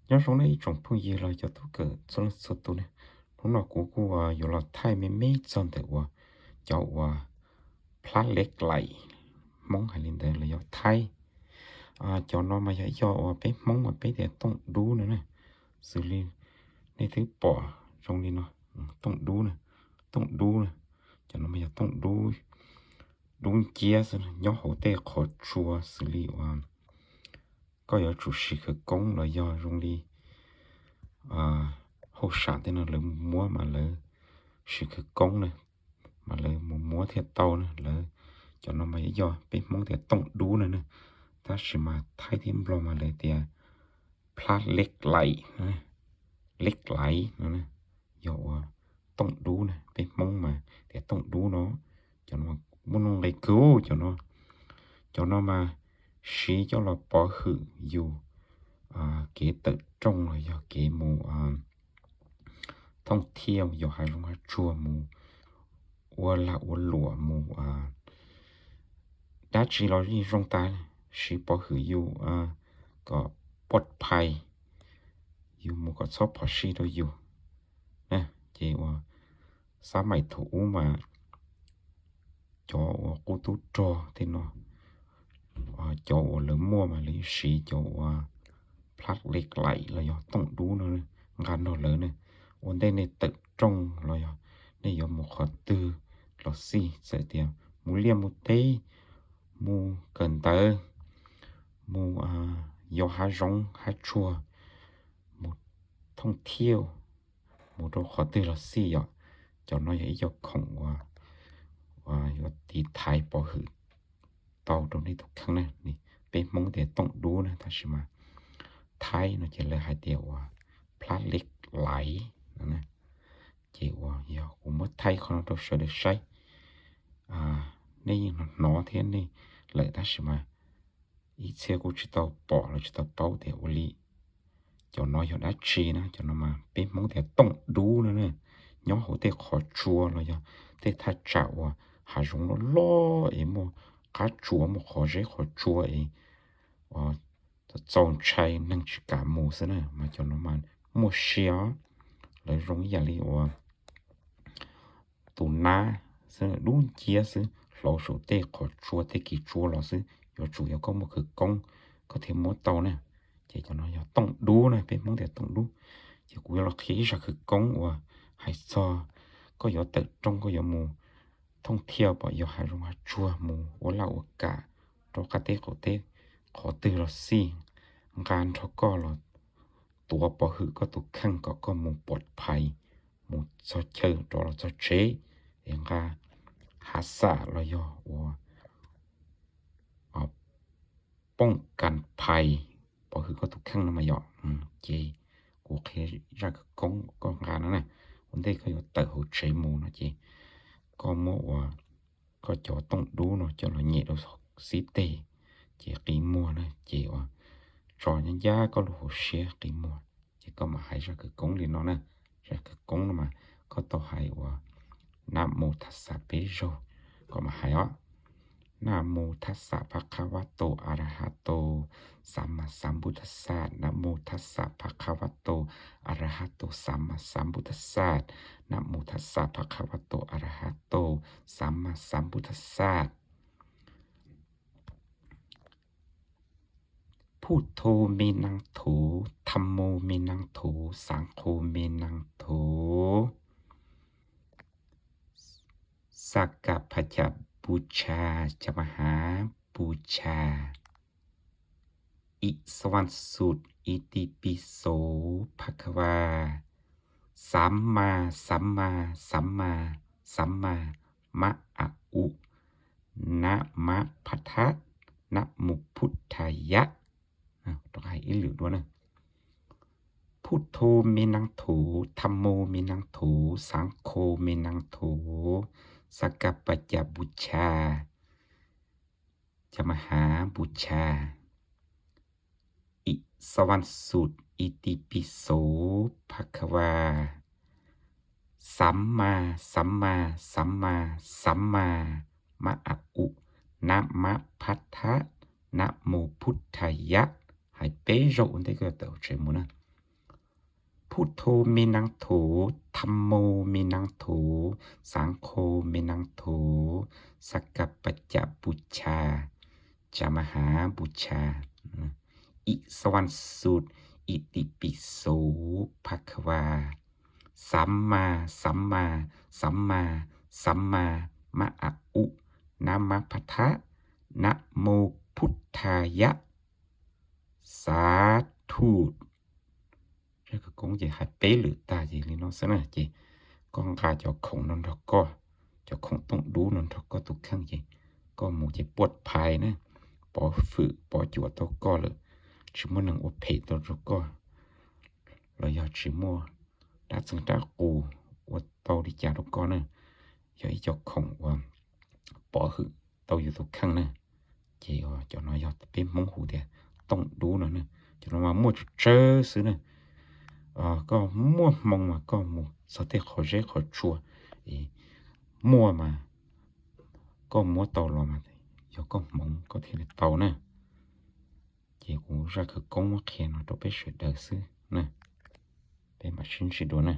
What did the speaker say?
Nyob zoo nej ib tsoom phooj ywg los cov tub kawm txhua leej txhua tus ne. Hnub no kuv kuj yuav los thaij me me txog ntawm uas cov uas plab leb laim, Hmoob hais li ntawd los yog Thaib. Cov no mas yog ib co uas peb Hmoob mas peb tias tooj dub no na. Xws li nej twb pom zoo li no, tooj dub na, tooj dub na. Cov no mas yog tooj dub, dub nciab xwb, nyob hauv tej qhov tsua xws li uas koj yuav tsum siv khawv koob los yog zoo li hauj sam tej no lawv mus muab mas lawv siv khawv koob na, mas lawv mus muab thiaj tau na. Lawv, cov no mas yog peb Hmoob tias tooj dub na na, tab sis mas Thaib thiab Nplog mas lawv tias plab leb laim, leb laim no, yog uas tooj dub na, peb Hmoob mas tias tooj dub no. Cov no muaj nuj nqis kawg cov no. Cov no mas siv coj los pov hwm yus kev tawm rooj los yog kev mus thooj thiaj, yos hav zoov hav tsuag, mus ua lag ua luam, mus dab tsi los yeej zoo tas, siv pov hwm yus kom pov phais, yus mus kom txhob phom sij rau yus. Ces uas xab maim thaum ub mas cov uas qub tub rog tej no, cov uas lawv muaj mas lawv siv cov uas plab leb laim los yog tooj dub no nqa nrog lawv ne. Ua ntej nej tawm rooj los yog nej yuav mus qhov twg los xij, txawm tias mus liaj mus teb, mus kawm ntawv, mus yos hav zoov hav tsuag, mus thooj thiaj, mus rau qhov twg los xij yom, cov no yog ib co khoom uas yuav tiv thaiv pov hwm tau rau nej tus kheej na. Peb Hmoob tias tooj dub na, tab sis mas Thaib no ces lawv hais tias uas plab leb laim no. Ces uas yog kuv muab thaij qhov no rau sawv daws saib, nej yeej hnov thiab nej lawm, tab sis mas ib txhia kuj tsis tau pom los tsis tau paub tias ua li cov no yog dab tsi na. Cov no mas peb Hmoob tias tooj dub no na, nyob hauv tej qhov tsua los yog tej thaj tsam uas hav zoov loj loj es muaj qab tsuas, muaj qhov zeb qhov tsua es txaus ntshai neeg tsis kam mus xwb na, mas cov no mas muaj sia os. Lawv zoo ib yam li uas tus nab xwb, dub nciab xwb, hlauv saum tej qhov tsua tej kis tsua los xwb, yuav tsum yog koj muaj khawv koob koj thiaj muab tau na. Ces cov no yog tooj dub na, peb Hmoob tias tooj dub. Ces kuv yuav los qhia ib zaj khawv koob uas hais txog koj yuav tawm rooj, koj yuav mus thooj thiaj pom yos hav zoov hav tsuag, mus ua laj ua kam rau qab teb qaum teb, qhov twg los xij, nqa nrog koj los tuav pov hwm koj tus kheej kom koj mus pov phais, mus txog chaw rov los txog tsev, es nqa hav xam los yog ua pooj kas phais pov hwm koj tus kheej no mas yom. Ces kuv qhia zaj khawv koob koj nqa no na. Ua ntej koj yuav tawm hauv tsev mus no ces koj muab uas koj cov tooj dub no coj los nyem rau xib teg, ces qi muag na, ces uas tso ncaj ncaj koj lub hauv siab qi muag, ces koj mam hais zaj khawv koob li no na. Zaj khawv koob no mas koj tau hais uas nam mô tha sa peb zaug, koj mam hais os. Nam mô tha sa bha kha va tô a ra ha tô sam ma sam bud tha sa. Nam mô tha sa bha kha va tô a ra ha tô sam ma sam bud tha sa. Nam mô tha sa bha kha va tô a ra ha tô sam ma sam bud tha sa. พุทโธ เม นัง โถ ธัมโม เม นัง โถ สังโฆ เม นัง โถ สักการะบูชา จะมหาบูชา อิสวรรณสูตร อิติปิโส ภะคะวา สัมมา สัมมา สัมมา สัมมา มะอะอุ นะมะพัทธะ นะโมพุทธายะ Rov qab hais ib lwm dua na. พุทโธ เม นัง โถ ธัมโม เม นัง โถ สังโฆ เม นัง โถ สักการะบูชา จะมหาบูชา อิสวรรณสูตร อิติปิโส ภะคะวา สัมมา สัมมา สัมมา สัมมา มะอะอุ นะมะพัทธะ นะโมพุทธายะ Hais peb zaug ua ntej koj yuav tawm hauv tsev mus na. Buddho me nang tho, Dhammo me nang tho, Sangho me nang tho, Sakkapacca pooja, Camaha pooja. Ixavan sut, Itipi so bhagavā, sammā sammā sammā sammā ma a u, namabhadha, namo buddhāya, sādhu. Zaj khawv koob ces hais peb lwm tag ces li no xwb na. Ces koj nqa cov khoom no nrog koj, cov khoom tooj dub no nrog koj tus kheej ces koj mus ces puaj phais na, pov hwm pov cuam tau koj lawm, tsis muaj neeg ua phem tau rau koj, los yog tsis muaj dab txeeg dab qus ua tau li cas rau koj na. Yog ib co khoom uas pov hwm tau yus tus kheej na. Ces cov no yog peb Hmoob hu tias tooj dub no na. Cov no mas muaj tsawg tsawg xwb na. Koj muaj hmoo mas koj mus txog tej qhov zeb qhov tsua muaj mas koj muab tau los mas yog koj hmoov koj thiaj li tau na. Ces kuv zaj khawv koob muab qhia no rau peb sawv daws xwb na. Peb mam sib ntsib dua na.